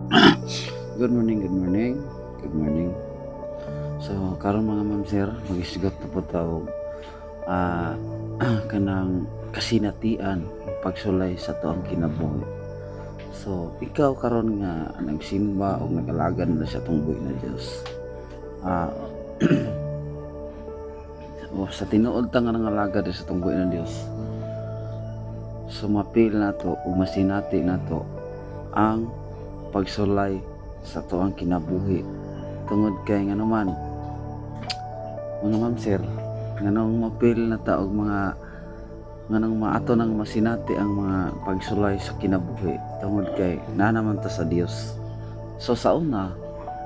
Good morning, good morning. Good morning. So, karon, mga ma'am sir, magisgot na po ta og kanang kasinatian pagsulay sa atuang kinabuhi. So, ikaw karon nga nagsimba o nag-alagad na sa atong buhi na Dios. O sa tinuod ta nga nangalagad sa atong buhi na Dios. So mapil nato o masinati nato ang pagsulay sa atuang kinabuhi tungod kay nga naman, mga ma'am sir, nganong mapil na ta og mga nganong maato nang masinati ang mga pagsulay sa kinabuhi? Tungod kay naa naman ta sa Dios. So sa una,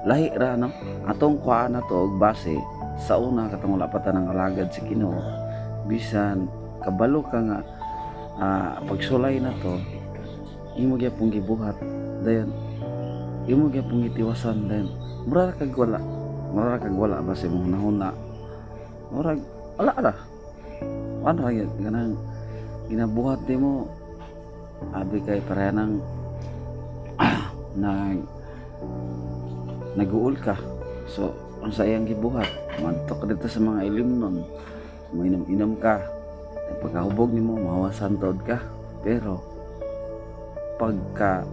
lahi ra, no? Atong kuhaan na to og base sa una, katong wala pa ta nang alagad sa Ginoo, bisan kabalo ka nga pagsulay na to, imo gyapon gibuhat, dayon imo gyapon gitiwasan, dayon mura kag wala ba sa imong hunahuna, murag wala ra, ano ra gyud kanang ginabuhat nimo, abi kay pareha nang naguol ka. So unsa iyang gibuhat? Madto ka dito sa mga ilimnon, mainom-inom ka. Pagkahubog nimo, mahawasan tuod ka, pero pagka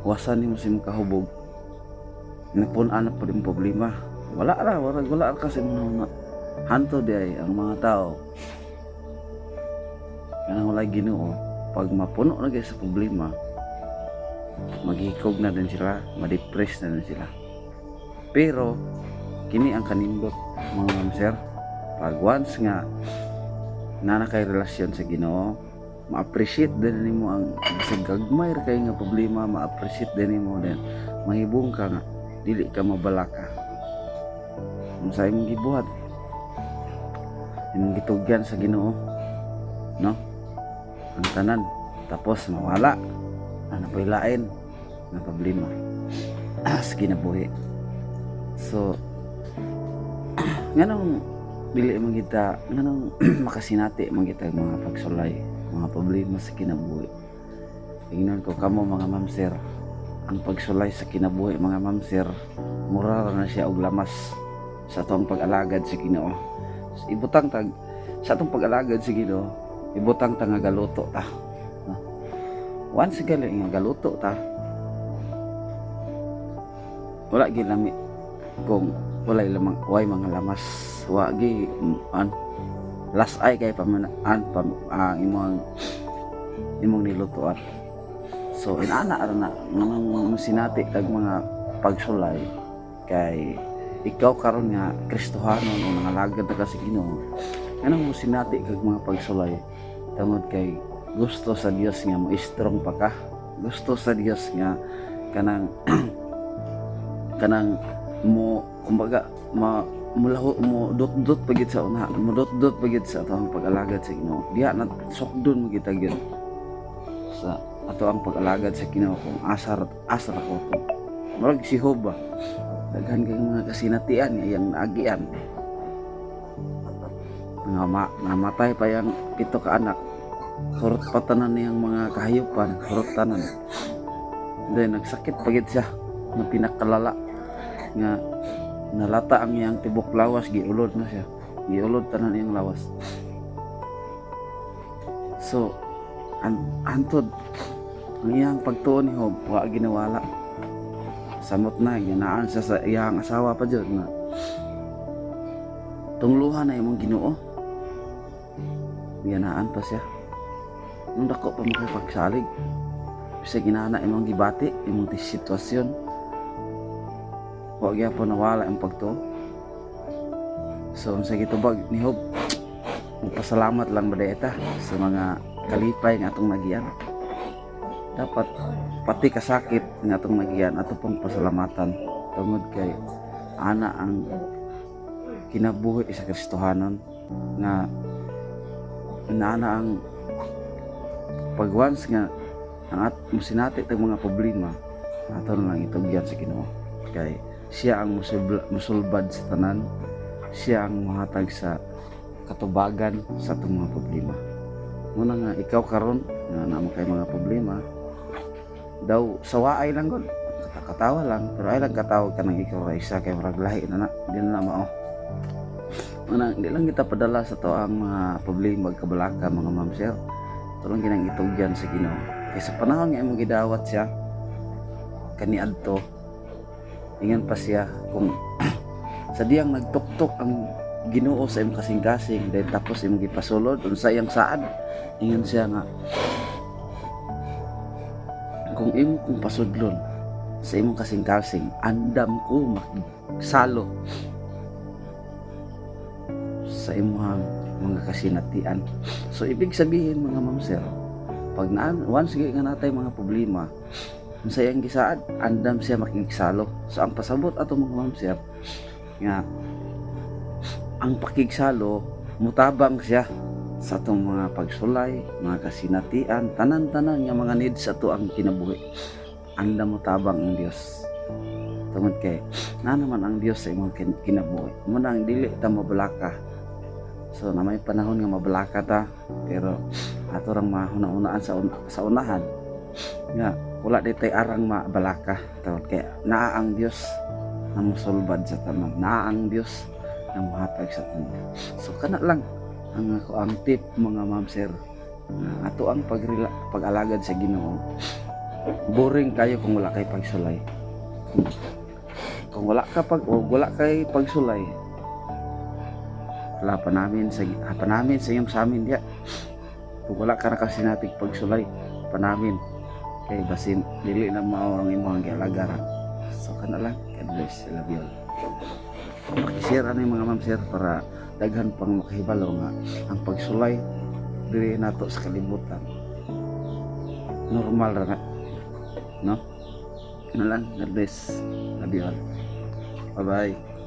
wasan nimo sa imong kahubog, napun-an na pud imong problema. Wala ra, wala, wala ra kasi imong hunahuna. Hantod diay ang mga tao kanang walay Ginoo, pag mapuno na gyud sa problema, maghikog na din sila, ma-depress na din sila. Pero kini ang kanindot, mga ma'am sir, pag once nga naa na kay relasyon sa Ginoo, ma-appreciate din nimo ang bisag gagmay ra kay nga problema, ma-appreciate din nimo. Then mahibong ka nga dili ka mabalaka. Unsa imong gibuhat? Imong gitugyan sa Ginoo, no, ang tanan. Tapos mawala ano pa, lain na problema sa kinabuhi. So nganong dili man kita, nganong makasinati man kita mga pagsulay, mga problema sa kinabuhi? Tingnan ko kamo, mga ma'am sir, ang pagsulay sa kinabuhi, mga ma'am sir, mura ra na siya og lamas sa atong pag-alagad sa Ginoo. Ibutang tag sa atong pag-alagad sa Ginoo, ibutang ta nga galuto ta, no? Once gali nga galuto ta, wala gi lami kung walay lamang, way mga lamas. Wa gi an last ay kay paman an pam, ang imong nilutoan. So inana ra na nganong sinati tag mga pagsulay, kay ikaw karon nga Kristohanon o nangalagad na ka sa Ginoo, anong mo sinati kag mga pagsulay? Tungod kay gusto sa Dios nga mo strong pa ka, gusto sa Dios nga kanang kanang mo kumbaga ma mulaho mo dot-dot pagid sa una, mo dot-dot pagid sa atong pag-alagad sa Ginoo. Diha na sukdon mo kita gyud sa ato ang pag-alagad sa Ginoo kung asar asar ako to. Murag si Job ba, daghan kay mga kasinatian nga iyang naagian, nga namatay pa yang pito ka anak, hurot pa tanan niyang mga kahayupan, hurot tanan. Then nagsakit pagid siya nga pinakalala nga nalata ang iyang tibok lawas, giulod na siya, giulod tanan iyang lawas. So hantod ang iyang pagtuon ni Job, wa ginawala. Samot na ginaan siya sa iyang asawa pa jud nga tungluhan na imong Ginoo, ginaan pa siya nung dako pa makipagsalig. Bisag ginana imong gibati imong sitwasyon, wa gyapon nawala ang pagtuo. So unsa gitubag ni Job? Magpasalamat lang ba ta sa mga kalipay nga atong nagian. Dapat pati kasakit nga atong nagian, ato pong pasalamatan tungod kay ana ang kinabuhi sa Kristohanon nga naana ang pag once nga ang at musinati tag mga problema, ato na lang itugyan sa Ginoo kay siya ang musulbad sa tanan, siya ang muhatag sa katubagan sa atong mga problema. Muna nga ikaw karon nga naa kay mga problema, daw sawaay lang gud. Katawa lang, pero ay lang katawa ka ng ikaw ra isa kay murag lahi na na, di na na mao. Manang di lang kita padala sa to ang mga problema, kabalaka, mga ma'am sir. Ito lang ginang itugyan sa Ginoo. Kay sa panahon nga imong gidawat siya kaniadto, ingon pa siya, kung sa diyang nagtuktok ang Ginoo sa imong kasing-kasing, then tapos imong gipasulod, unsa iyang saad? Ingon siya nga kung imo kong pasudlon sa imong kasing-kasing, andam ko magsalo sa imong mga kasinatian. So ibig sabihin, mga ma'am sir, pag na once nga natay mga problema, unsa iyang gisaad? Andam siya makigsalo. So ang pasabot ato, mga ma'am sir, nga ang pakigsalo, mutabang siya sa atong mga pagsulay, mga kasinatian, tanan-tanan nga mga needs sa ato ang kinabuhi. Andam motabang ang Dios. Tungod kay na naman ang Dios sa imong kinabuhi. Mo nang dili ta mabalaka. So na may panahon nga mabalaka ta, pero ato rang mahuna-unaan sa unahan nga wala di tay arang mabalaka tungod kay naa ang Dios na mosulbad sa tanan. Naa ang Dios na mohatag sa tanan. So kana lang ang ako ang tip, mga ma'am sir, na ato ang pag-alagad sa Ginoo. Boring kayo kung wala kay pagsulay. Kung wala ka pag o wala kay pagsulay, wala pa namin sa pa namin sa iyong sa amin diya. Kung wala ka na kasi nating pagsulay, pa namin kay basin dili na mao ang imong gialagaran. So kana lang. God bless. I love you all. Pakishare ani, mga ma'am sir, para daghan pang makahibalo nga ang pagsulay diri nato sa kalibutan, normal ra na, no? Ano lang. God bless. Love you all. Bye bye.